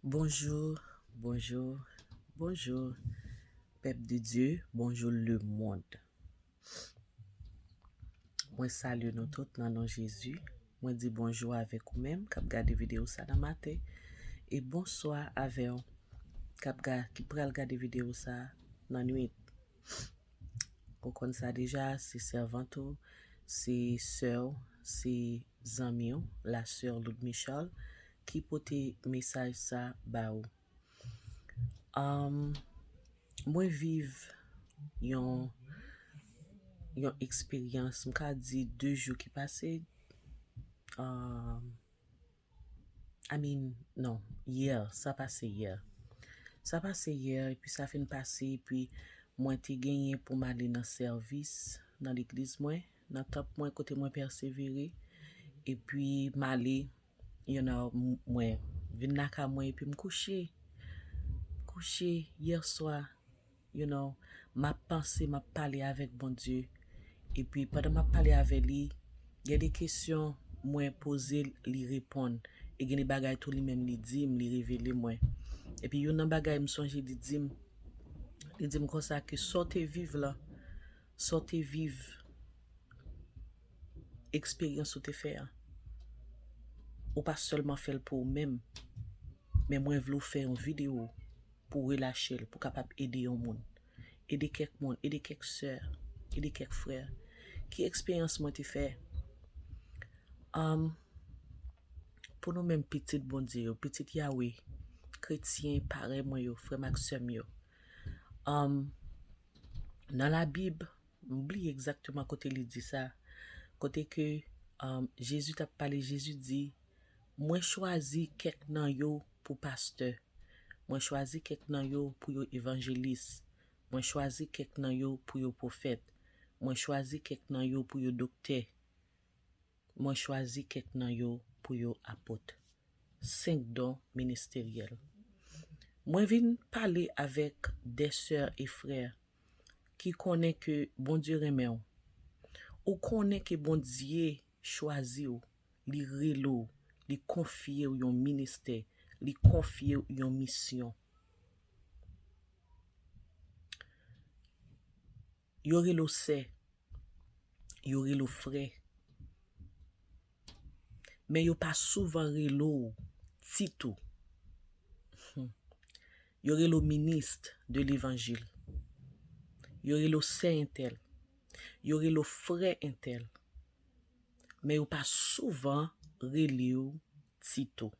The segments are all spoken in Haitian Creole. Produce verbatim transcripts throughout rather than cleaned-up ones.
Bonjou, bonjou, bonjou, pèp de Dye, bonjou lemonn. Mwen salye nou tout nan non Jezi. Mwen di bonjou avèk ou menm k ap gade videyo sa nan maten. E bonswa avè w k ap ga-, ki pral gade videyo sa nan nwit. Ou konn sa deja, se sèvant ou, se sè w, se zanmi w, la sè Loud Michal, ki pote mesaj sa ba ou. Anm, mwen viv yon, yon eksperyans, m ka di de jou ki pase, anm, I mean, non, yè, sa pase yè. Sa pase yè, epi sa fin pase, epi mwen te genyen pou m ale nan sèvis, nan legliz mwen, nan tanp mwen, kote mwen pèsevere. Epi m ale, you know, m-, mwen vin lakay mwen, epi m kouche. Kouche yè swa, you know, m ap panse, m ap pale avèk Bondye. Epi pandan m ap pale avè li, gen de kesyon mwen poze l, li reponn. E gen de bagay tou li menm li di m, li revele mwen. Epi youn nan bagay m sonje li di m, li di m konsa ke sa w te viv la, sa w te viv, eksperyans ou te fè a, ou pa sèlman fè l pou ou menm, men mwen vle w fè yon videyo pou w relache l, pou w kapab ede yon moun. Ede kèk moun, ede kèk sè, ede kèk frè. Ki eksperyans mwen te fè? Anm, pou nou menm pitit Bondye yo, pitit Yawe, kretyen parèy mwen yo, frè m ak sè m yo. Anm, nan Labib, m bliye egzakteman kote li di sa, kote ke, anm, Jezi t ap pale, Jezi di, mwen chwazi kèk nan yo pou pastè, mwen chwazi kèk nan yo pou yo evanjelis, mwen chwazi kèk nan yo pou yo pwofèt, mwen chwazi kèk nan yo pou yo doktè, mwen chwazi kèk nan yo pou yo apot. Senk don ministeryèl. Mwen vin pale avèk de sè e frè ki konnen ke Bondye renmen w. Ou konnen ke Bondye chwazi w, li rele w, li konfye w yon ministè, li konfye w yon misyon. Yo rele w sè, yo rele w frè. Men yo pa souvan rele w tit ou. Hmm. Yo rele w minis de levanjil. Yo rele w sè entèl. Yo rele w frè entèl. Men yo pa souvan rele w tit ou.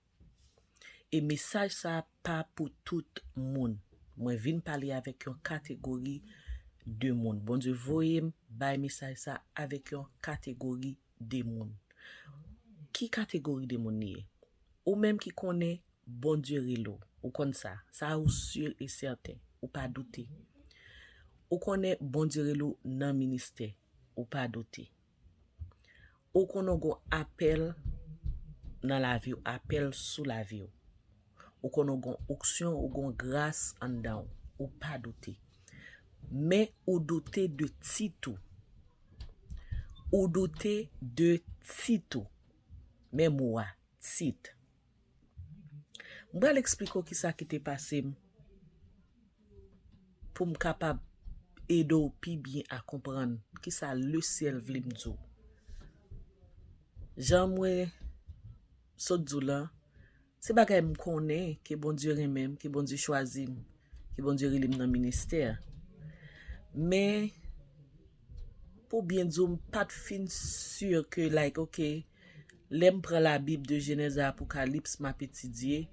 E mesaj sa a pa pou tout moun. Mwen vin pale avèk yon kategori de moun. Bondye voye m bay mesaj sa a avèk yon kategori de moun. Ki kategori de moun li ye? Ou menm ki konnen Bondye rele w, ou konn sa. Sa a ou si e sèten, ou pa doute. Ou konnen Bondye rele w nan ministè, ou pa doute. Ou konnen w gon apèl nan lavi w, apèl sou lavi w. Ou konnen w gon onksyon, ou gon gras anndan w, ou pa doute. Men ou doute de tit ou. Ou doute de tit ou. Men mo a, tit. M pral eksplike w kisa ki te pase m pou m kapab ede w pi byen a konprann kisa lesyèl vle m di w. Jan mwen sot di w lan, se bagay m konnen ke Bondye renmen m, ke Bondye chwazi m, ke Bondye rele m nan ministè. Men, pou byen di w, m pa t fin si ke, like, ok, lè m pran Labib de Jenèz a Apokalips, m ap etidye,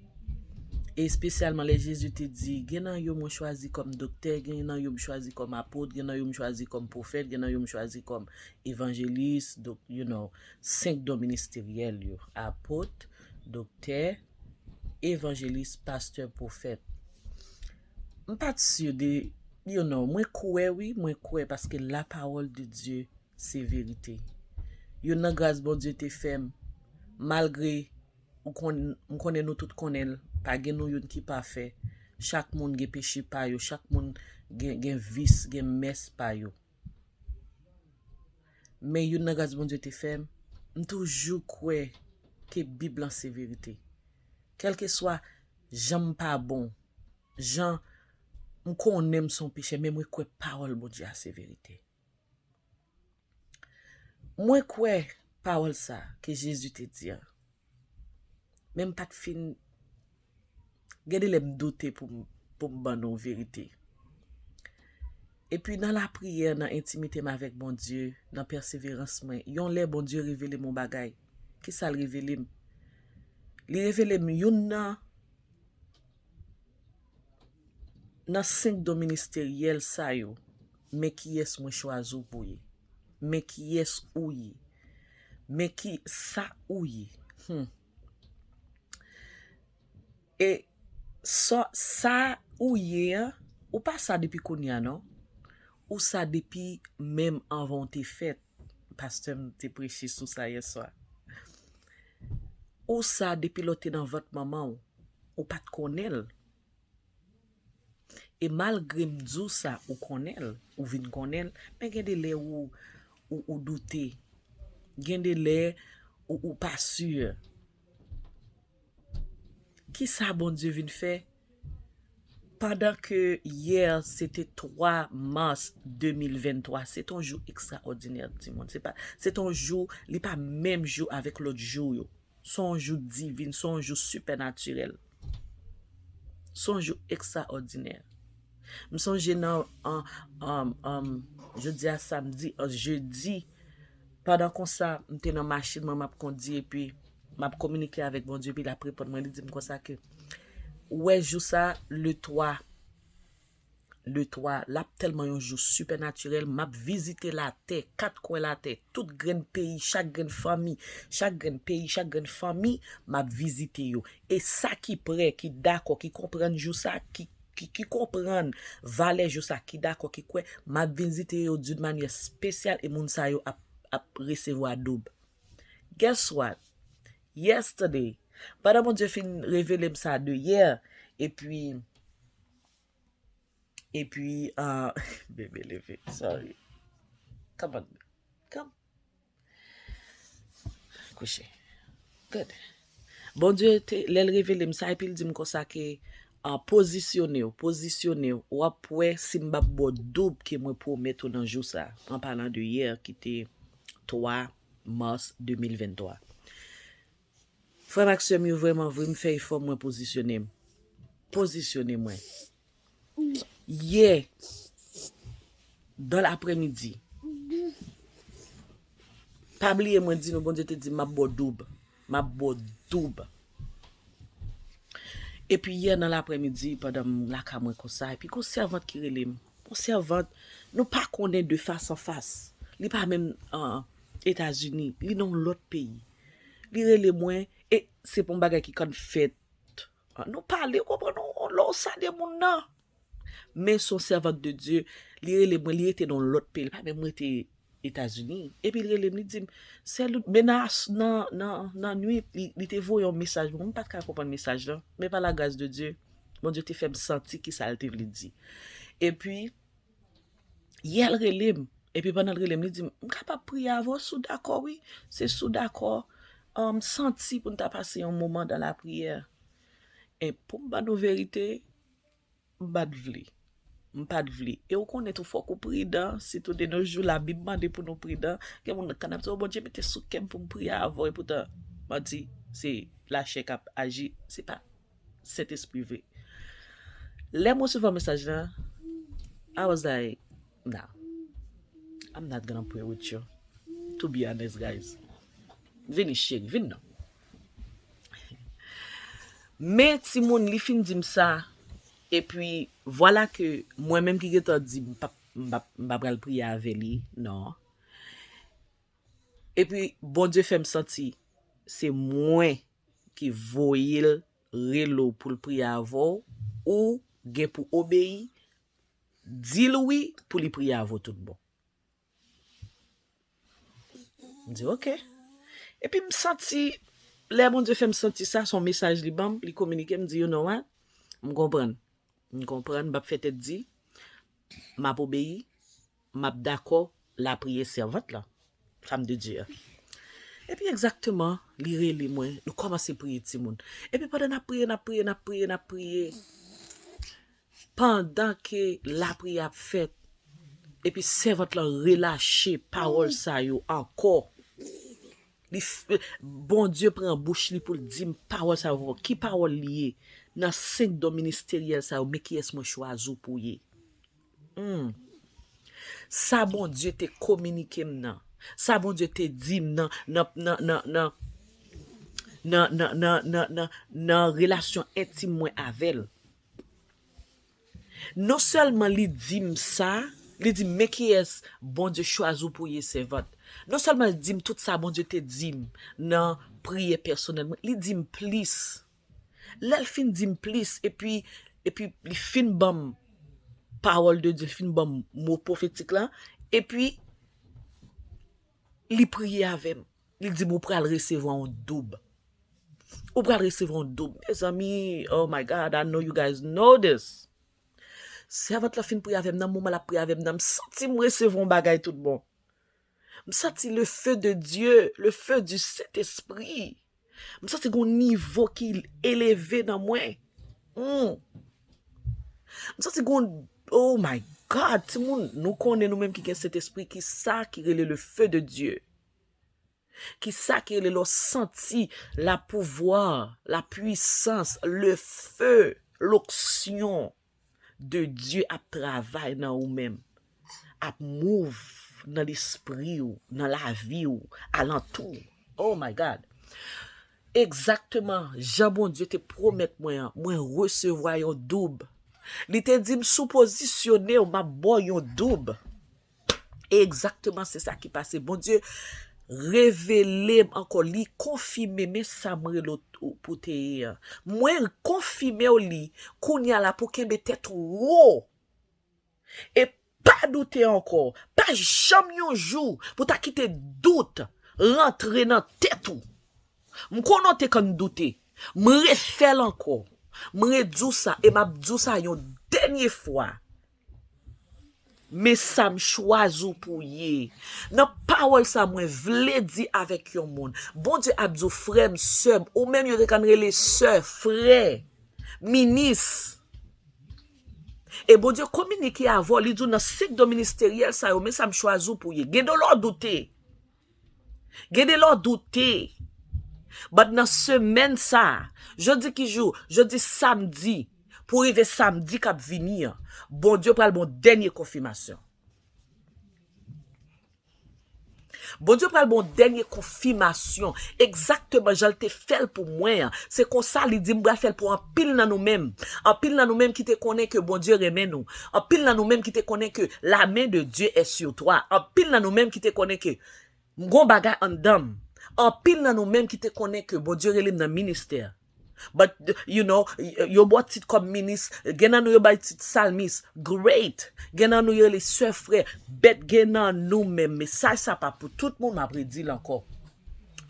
e espesyalman lè Jezi te di, gen nan yo mwen chwazi kòm doktè, gen nan yo m chwazi kòm apot, gen nan yo m chwazi kòm pwofèt, gen nan yo m chwazi kòm evanjelis, dok-, you know, senk don ministeryèl yo, apot, doktè, evanjelis, pastè, pwofèt. M pa t si de, you know, mwen kwè wi, mwen kwè paske la parole de Dieu se verite. Youn nan gras Bondye te fè m, malgre ou konn, m konnen nou tout konnen l, pa gen nou youn ki pafè. Chak moun gen peche pa yo, chak moun gen, gen vis, gen mès pa yo. Men youn nan gras Bondye te fè m, m toujou kwè ke Bib lan se verite. Kèlkeswa jan m pa bon, jan m konnen m se yon pechè, men mwen kwè pawòl Bondye a se verite. Mwen kwè pawòl sa ke Jezi te di a. Men m pa t fin, gen de lè m doute pou m, pou m ban nou verite. Epi nan lapriyè, nan entimite m avèk Bondye, nan pèseverans mwen, yon lè Bondye revele m yon bagay. Kisa l revele m? Li revele m youn nan, nan senk don ministeryèl sa yo, men kiyès mwen chwazi w pou ye. Men kiyès ou ye. Men ki sa ou ye. Hmm. E sa, sa ou ye an, ou pa sa depi kounye a non. Ou sa depi menm anvan w te fèt. Pastè m te preche sou sa yèswa. Ou sa depi lè w te nan vant manman w, ou pa t konnen l. E malgre m di w sa, ou konnen l, ou vin konnen l, men gen de lè ou, ou, ou doute. Gen de lè ou, ou pa si. Kisa Bondye vin fè? Pandan ke yè se te twa mas de mil venntwa, se te yon jou ekstraòdinè, timoun. Se pa, se te yon jou, li pa menm jou avèk lòt jou yo. Se yon jou divin, se yon jou sipènatirèl. Se yon jou ekstraòdinè. M sonje nan, an, an, an, jodi a samdi, an jedi, pandan konsa, m te nan machin mwen, m ap kondi, epi m ap kominike avèk Bondye, epi l ap reponn mwen, li di m konsa ke, ou wè jou sa, le twa, le twa, l ap tèlman yon jou sipènatirèl, m ap vizite latè, kat kwen latè, tout grenn peyi, chak grenn fanmi, chak grenn peyi, chak grenn fanmi, m ap vizite yo. E sa ki prè, ki dakò, ki konprann jou sa, ki, ki, ki konprann valè jou sa, ki dakò, ki kwè, m ap vizite yo d'une manière spéciale e moun sa yo ap, ap resevwa doub. Guess what? Yesterday, pandan Bondye fin revele m sa de yè, epi, epi, ah, bebe leve, sorry. Come on, come. Kouche. Good. Bondye te, lè l revele m sa, epi l di m konsa ke, ah, pozisyone w, pozisyone w, w ap wè si m p ap ba w doub ke mwen pwomèt ou nan jou sa, an palan de yè ki te twa mas de mil venntwa. Frè m ak sè m yo, vrèman vre, m fè efò mwen pozisyone m. Pozisyone mwen. Yè, dan laprèmidi, pa bliye mwen di nou, Bondye te di, m ap ba w doub. M ap ba w doub. Epi yè nan laprèmidi, pandan m lakay mwen konsa, epi gon sèvant ki rele m. Yon sèvant, nou pa konnen de fas an fas. Li pa menm, ah, Etazini, li nan yon lòt peyi. Li rele mwen, e se pa yon bagay ki konn fèt. Ah, nou pale, ou konprann, nou, lè w sa de moun nan. Men se yon sèvant de Dye, li rele mwen, li rete nan yon lòt peyi, li pa menm rete Etazini. Epi li rele m, li di m, Sè Loud, men nan, nan, nan, nan nuit, li, li te voye yon mesaj pou mwen, m pa t ka konprann mesaj lan, men pa la grâce de Dieu, Bondye te fè m santi kisa l te vle di. Epi, yè l rele m, epi pandan l rele m, li di m, m kapab priye avè w si w dakò, wi. Se si w dakò, ah, m santi pou n ta pase yon moman dan lapriyè. E pou m ban nou verite, m pa t vle. M pa t vle. E ou konnen tou fòk ou pridan, sitou de nos jours, Labib mande pou nou pridan. Gen moun nan kanap di, o Bondye mete sou kè m pou m priye avè w, epoutan, manti, se lachè k ap aji, se pa Sentespri vre. Lè m resevwa mesaj la, I was like, nah, I'm not gonna pray with you. To be honest, guys. Vini, cheri, vin non. Men, timoun, li fin di m sa, epi, vwala ke mwen menm ki gentan di m p ap, m p ap, m pa pral priye avè li, non. Epi, Bondye fè m santi, se mwen ki voye l rele w pou l priye avè w, ou gen pou obeyi, di l wi pou li priye avè w tout bon. M di, ok. Epi m santi, lè Bondye fè m santi sa, se yon mesaj li ban m, li kominike m, di, you know what? M konprann. M konprann, m p ap fè tèt di, m ap obeyi, m ap dakò lapriyè sèvant lan, femme de Dieu an. Epi egzakteman, li rele mwen, nou kòmanse priye timoun. Epi pandan n ap priye, n ap priye, n ap priye, n ap priye, pandan ke lapriyè ap fèt, epi sèvant lan relache pawòl sa yo ankò. Li f- Bondye pran bouch li pou l di m pawòl sa yo. Ki pawòl li ye? Nan senk don ministeryèl sa yo, men kiyès mwen chwazi w pou ye. Hmm. Sa Bondye te kominike m nan, sa Bondye te di m nan, nan, nan, nan, nan, nan, nan, nan, nan, nan, nan relasyon entim mwen avè l. Non sèlman li di m sa, li di m, men kiyès Bondye chwazi w pou ye sèvant. Non sèlman li di m tout sa Bondye te di m nan priyè pèsonèl mwen, li di m plis. Lè l fin di m plis, epi, epi li fin ban m pawòl de Dye, li fin ban m mo pwofetik la, epi li priye avè m. Li di m, ou pral resevwa yon doub. Ou pral resevwa yon doub. Mezanmi, oh my God, I know you guys know this. Sèvant la fin priye avè m nan, moman l ap priye avè m nan, m santi m resevwa yon bagay tout bon. M santi le feu de Dieu, le feu du Saint-Esprit. M santi gon nivo ki eleve nan mwen. Hmm. M santi gon, oh my God, timoun, nou konnen nou menm ki gen Sentespri, ki sa ki rele le feu de Dieu. Ki sa ki rele lè w santi la pouvwa, la puissance, le feu, l'onction de Dieu ap travay nan ou menm, ap move nan lespri w, nan lavi w, alantou w. Oh my God. Egzakteman jan Bondye te pwomèt mwen an, mwen resevwa yon doub. Li te di m, si w pozisyone w, m ap ba w yon doub. E egzakteman se sa ki pase. Bondye revele m ankò, li konfime, men sa m rele w pou te ye an. Mwen konfime w li, kounye a la pou kenbe tèt ou wo. E pa doute ankò. Pa janm yon jou pou ta kite dout rantre nan tèt ou. M konnen w te konn doute. M refè l ankò. M redi w sa e m ap di w sa yon dènye fwa. Men sa m chwazi w pou ye. Nan pawòl sa mwen vle di avèk yon moun. Bondye ap di w frè m, sè m, ou menm yo te konn rele sè, frè, minis. E Bondye kominike avè w, li di w nan senk don ministeryèl sa yo, men sa m chwazi w pou ye. Gen de lè w doute. Gen de lè w doute. But nan semèn sa, jodi ki jou? Jodi samdi, pou rive samdi k ap vini an, Bondye pral ba w dènye konfimasyon. Bondye pral ba w dènye konfimasyon, egzakteman jan l te fè l pou mwen an. Se konsa li di m pral fè l pou anpil nan nou menm. Anpil nan nou menm ki te konnen ke Bondye renmen nou. Anpil nan nou menm ki te konnen ke la main de Dieu est sur toi. Anpil nan nou menm ki te konnen ke m gon bagay anndan m. Anpil nan nou menm ki te konnen ke Bondye rele m nan ministè. But, you know, yo ba w tit kòm minis, gen nan nou yo bay tit salmis, great. Gen nan nou yo rele sè, frè, but gen nan nou menm, mesaj sa pa pou tout moun, m ap redi l ankò.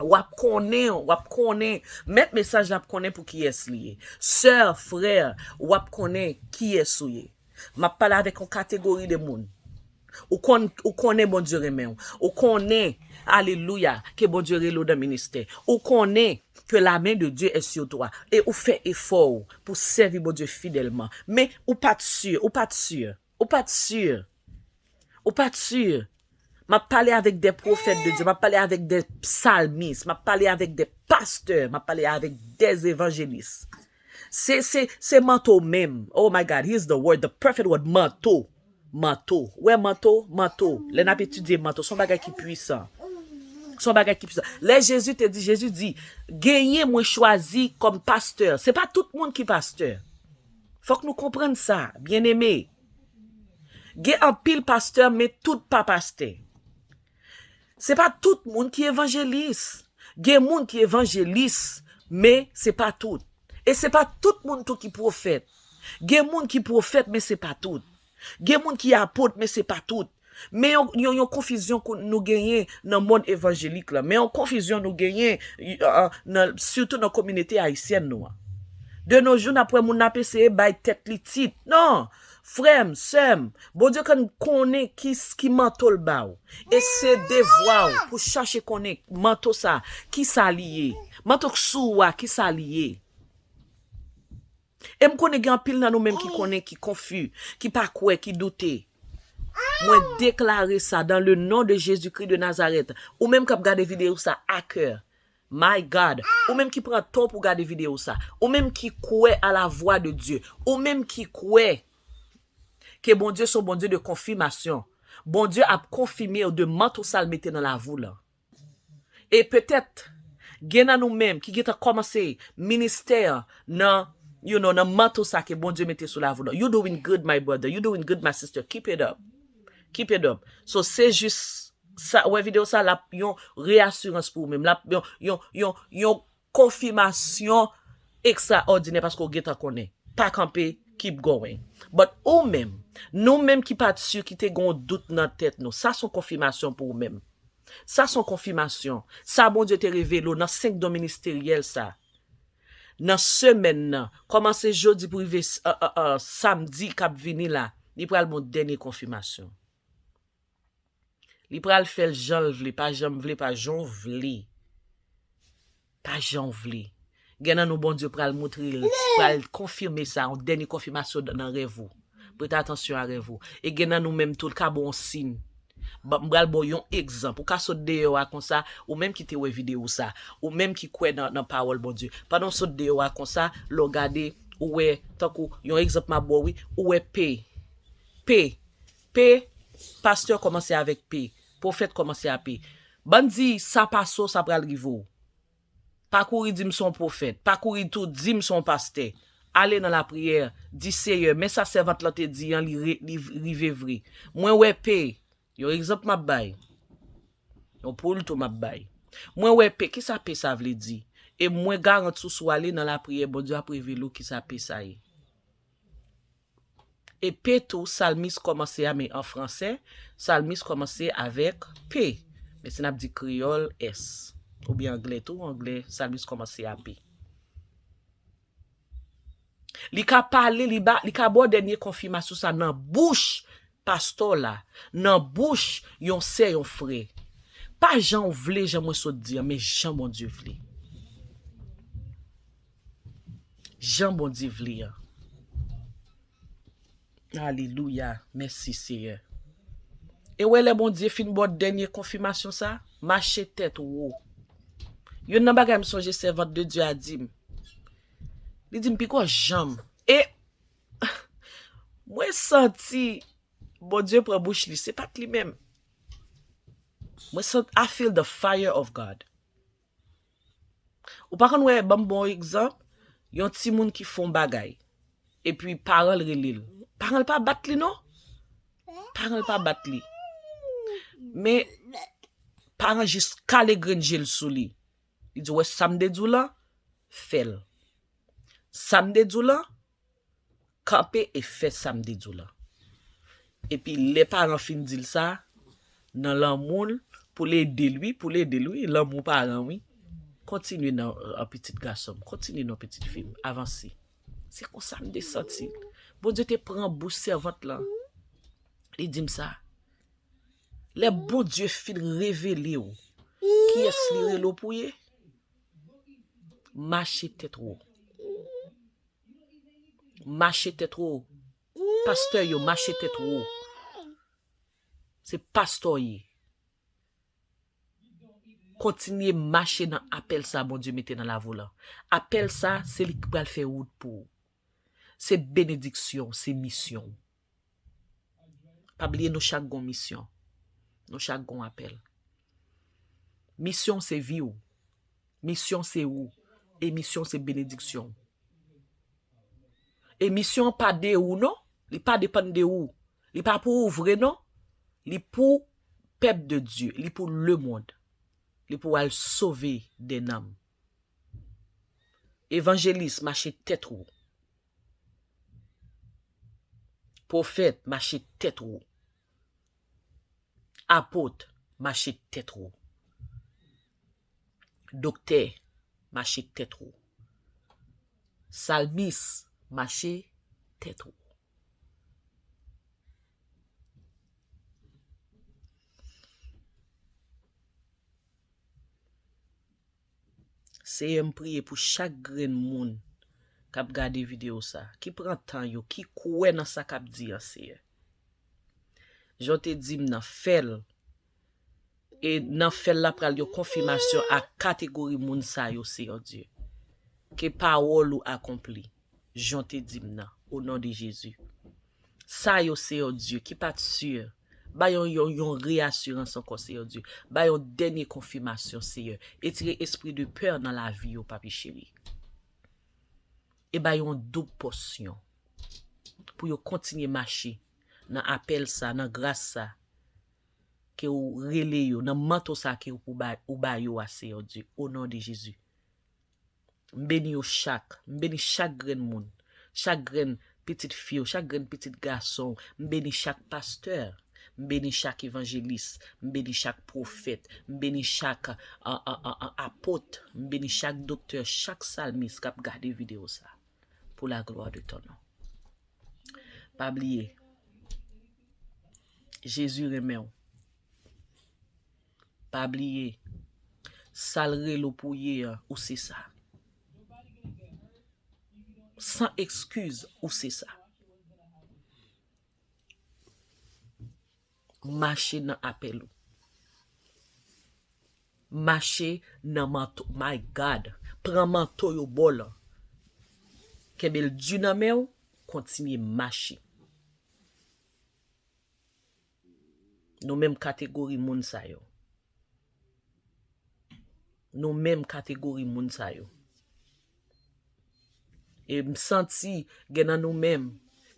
W ap konnen, w ap konnen, mèt mesaj la ap konnen pou kiyès li ye. Sè, frè, w ap konnen kiyès ou ye. M ap pale avèk yon kategori de moun. Ou konn, ou konnen Bondye renmen w. Ou konnen, alelouya, ke Bondye rele w nan ministè. Ou konnen ke la main de Dieu est sur toi. E ou fè efò w pou sèvi Bondye fidèlman. Men ou pa t si, ou pa t si, ou pa t si, ou pa t si. M ap pale avèk de pwofèt de Dye, m ap pale avèk de salmis, m ap pale avèk de pastè, m ap pale avèk de evanjelis. Se, se, se manto menm. Oh my God, here's the word, the perfect word, manto. Manto. Wè manto, manto. Lè n ap etidye manto, se yon bagay ki pwisan. Se yon bagay ki pwisan. Lè Jezi te di, Jezi di, genyen mwen chwazi kòm pastè. Se pa tout moun ki pastè. Fòk nou konprann sa, byeneme. Gen anpil pastè, men tout pa pastè. Se pa tout moun ki evanjelis. Gen moun ki evanjelis, men se pa tout. E se pa tout moun tou ki pwofèt. Gen moun ki pwofèt, men se pa tout. Gen moun ki apot, men se pa tout. Men yon, yon, yon konfizyon nou genyen nan mond evanjelik la. Men yon konfizyon nou genyen, uh, nan, sitou nan kominote ayisyèn nou an. De nos jours, n ap wè moun ap eseye bay tèt li tit. Non! Frè m, sè m, Bondye konn konnen ki, ki manto l ba w. E se devwa w pou chache konnen manto sa, ki sa li ye. Manto k sou w a, ki sa li ye. E m konnen gen anpil nan nou menm ki konnen, ki konfi, ki pa kwè, ki doute. Mwen deklare sa dans le nom de Jésus-Christ de Nazareth. Ou menm k ap gade videyo sa a kè. My God. Ou menm ki pran tan pou gade videyo sa. Ou menm ki kwè à la voix de Dieu. Ou menm ki kwè ke Bondye se yon Bondye de konfimasyon. Bondye ap konfime w de manto sa l mete nan lavi w lan. E petèt, gen nan nou menm ki gentan kòmanse ministè nan, you know, nan manto sa ke Bondye mete sou lavi w lan. You doing good, my brother. You doing good, my sister. Keep it up. Keep it up. So, se jis sa, wè videyo sa, l ap yon reyasirans pou ou menm. L ap yon, yon, yon, yon konfimasyon ekstraòdinè paske w gentan konnen. Pa kanpe, keep going. But ou menm, nou menm ki pa t si, ki te gen yon dout nan tèt nou, sa se yon konfimasyon pou ou menm. Sa se yon konfimasyon. Sa Bondye te revele w nan senk don ministeryèl sa. Nan semèn nan, kòmanse jodi pou rive s-, a, a, a, samdi k ap vini la, li pral bon dènye konfimasyon. Li pral fè l jan l vle, pa jan m vle, pa jan w vle. Pa jan w vle. Gen nan nou Bondye pral moutre l, pral konfime sa, yon dènye konfimasyon nan rèv ou. Prete atansyon a rèv ou. E gen nan nou menm tou, l ka ba w yon siy. Ban, m pral ba w yon egzanp. Ou ka sot deyò a konsa, ou menm ki te wè videyo sa, ou menm ki kwè nan, nan pawòl Bondye. Pandan w sot deyò a konsa, lè w gade, ou wè, tankou, yon egzanp m ap ba w, wi, ou wè P. P. P, pastè kòmanse avèk P. Pwofèt kòmanse a P. Ban n di, sa pase w, sa pral rive w. Pa kouri di m se yon pwofèt. Pa kouri tou di m se yon pastè. Ale nan lapriyè. Di, Seyè, men sa sèvant lan te di an, li re-, li rive vre. Mwen wè P. Yon egzanp m ap bay. Yon poul tou m ap bay. Mwen wè P. Kisa P sa vle di? E mwen garanti w, si w ale nan lapriyè, Bondye ap revele w kisa P sa ye. E P tou, salmis kòmanse a, men an fransè, salmis kòmanse avèk P. Men si n ap di kreyòl, S. Oubyen anglè tou, anglè, salmis kòmanse a P. Li ka pale, li ba, li ka ba w dènye konfimasyon sa nan bouch pastè w la, nan bouch yon sè, yon frè. Pa jan w vle, jan mwen sot di an, men jan Bondye vle. Jan Bondye vle an. Alelouya. Mèsi, Seyè. E wè, lè Bondye fin ba w dènye konfimasyon sa, mache tèt wo. Youn nan bagay m sonje sèvant de Dye a di m. Li di m, "Piko janm." E mwen santi Bondye pran bouch li, se pa t li menm. Mwen santi, I feel the fire of God. Ou pa konn wè, ban m ba w egzanp, yon timoun ki fè yon bagay, epi paran l rele l. Paran l pa bat li non. Paran l pa bat li. Men, paran jis kale grenn je l sou li. Li di, "Wè sa m te di w lan, fè l. Sa m te di w lan, kanpe e fè sa m te di w lan." Epi lè paran fin di l sa, nan lanmou l, pou l ede l, wi, pou l ede l, wi, lanmou paran, wi. Kontinye nan, an pitit gason m, kontinye nan pitit fi m, avanse. Se konsa m te santi l. Bondye te pran bouch sèvant lan. Li di m sa. Lè Bondye fin revele w, kiyès li rele w pou ye? Mache tèt wo. Mache tèt wo. Pastè yo, mache tèt wo. Se pastè w ye. Kontinye mache nan apèl sa Bondye mete nan lavi w lan. Apèl sa, se li ki pral fè wout pou ou. Se benediksyon, se misyon. Pa bliye nou chak gon misyon. Nou chak gon apèl. Misyon se vi w. Misyon se ou. E misyon se benediksyon. E misyon an pa de ou non. Li pa depann de ou. Li pa pou ou vre non. Li pou pèp de Dye. Li pou lemonn. Li pou al sove de nanm. Evanjelis, mache tèt ou. Pwofèt, mache tèt ou. Apot, mache tèt ou. Doktè, mache tèt ou. Salmis, mache tèt ou. Seyè, m priye pou chak grenn moun k ap gade videyo sa, ki pran tan yo, ki kwè nan sa k ap di an, Seyè. Jan w te di m nan, fè l. E nan fè l la pral yon konfimasyon a kategori moun sa yo, Seyè Dye. Ke pawòl ou akonpli, jan w te di m nan, o non de Jezi. Sa yo, Seyè Dye, ki pa t si, ba yo yon, yon reyasirans ankò, Seyè Dye. Ba yo dènye konfimasyon, Seyè. Retire espri de pè nan lavi yo, Papi cheri. E ba yo yon doub pòsyon pou yo kontinye mache nan apèl sa, nan gras sa ke ou rele yo, nan manto sa ke ou pou ba, ou ba yo a, Seyè Dye, o non de Jezi. M beni yo chak, m beni chak grenn moun, chak grenn pitit fi w, chak grenn pitit gason w, m beni chak pastè, m beni chak evanjelis, m beni chak pwofèt, m beni chak, a, a, a, a, apot, m beni chak doktè, chak salmis k ap gade videyo sa. Pour la gloire de ton nom. Pa bliye, Jezi renmen w. Pa bliye, sa l rele w pou w ye an, ou se sa. San ekskiz, ou se sa. Mache nan apèl ou. Mache nan manto. My God. Pran manto yo ba w lan. Kenbe l di nan men w. Kontinye mache. Nou menm kategori moun sa yo. Nou menm kategori moun sa yo. E m santi gen nan nou menm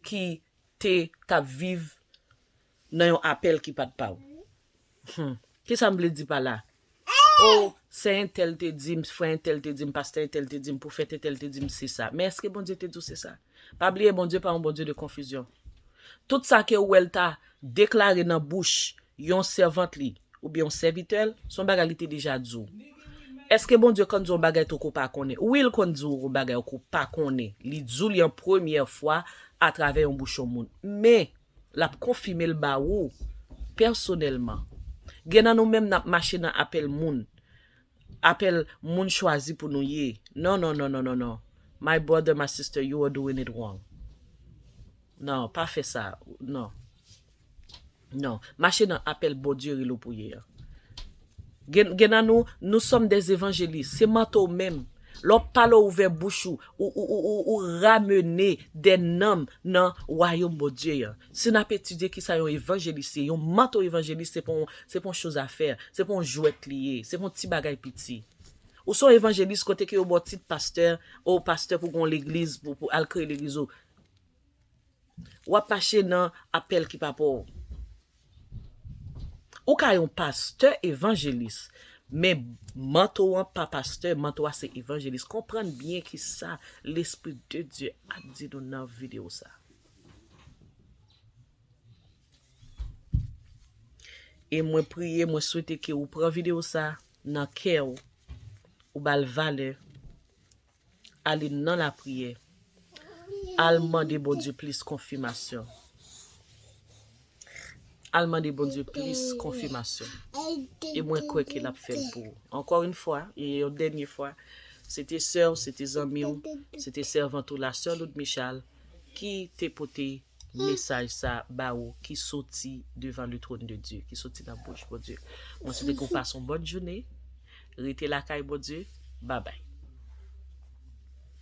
ki te t ap viv nan yon apèl ki pa t pa w. Hmm. Kisa m vle di pa la? O, sè entèl te di m, frè entèl te di m, pastè entèl te di m, pwofèt entèl te di m, se sa. Men èske Bondye te di w se sa? Pa bliye, Bondye pa yon Bondye de konfizyon. Tout sa ke ou wè l ta deklare nan bouch yon sèvant li, oubyen yon sèvitè l, se yon bagay li te deja di w. Èske Bondye konn di w yon bagay tou ke w pa konnen? Wi, l konn di w yon bagay ke w pa konnen. Li di w li an premyè fwa atravè yon bouch yon moun. Men, l ap konfime l ba ou pèsonèlman. Gen nan nou menm n ap mache nan apèl moun. Apèl moun chwazi pou nou ye. Non, non, non, non, non, non. My brother, my sister, you are doing it wrong. Non, pa fè sa. Non. Non. Mache nan apèl Bondye rele w pou ye an. Gen, gen nan nou, nous sommes des évangélistes. Se manto w menm. Lè w pale, w ouvè bouch ou, ou, ou, ou, ou, ou ramene des nanm nan wayòm Bondye an. Si n ap etidye kisa yon evanjelis ye, yon manto evanjelis, se pa yon, se pa yon choz a fè, se pa yon jwèt li ye, se pa yon ti bagay piti. Ou se yon evanjelis kote ke yo ba w tit pastè, o pastè pou gon legliz, pou, pou al kreye legliz ou. W ap mache nan apèl ki pa pa w. Ou ka yon pastè evanjelis, men manto an pa pastè, manto a se evanjelis. Konprann byen kisa Lespri de Dye ap di nou nan videyo sa. E mwen priye, mwen swete ke ou pran videyo sa nan kè w, ou ba l valè, ale nan lapriyè, al mande Bondye plis konfimasyon. Al mande Bondye plis konfimasyon. E mwen kwè ke l ap fè l pou ou. Ankò yon fwa, e yon dènye fwa, se te sè w, se te zanmi w, se te sèvant ou la, sè Loud Michal, ki te pote mesaj sa ba ou ki soti devan le trône de Dieu, ki soti nan bouch Bondye. Mwen swete ke w pase yon bòn jounen. Rete lakay Bondye. Babay.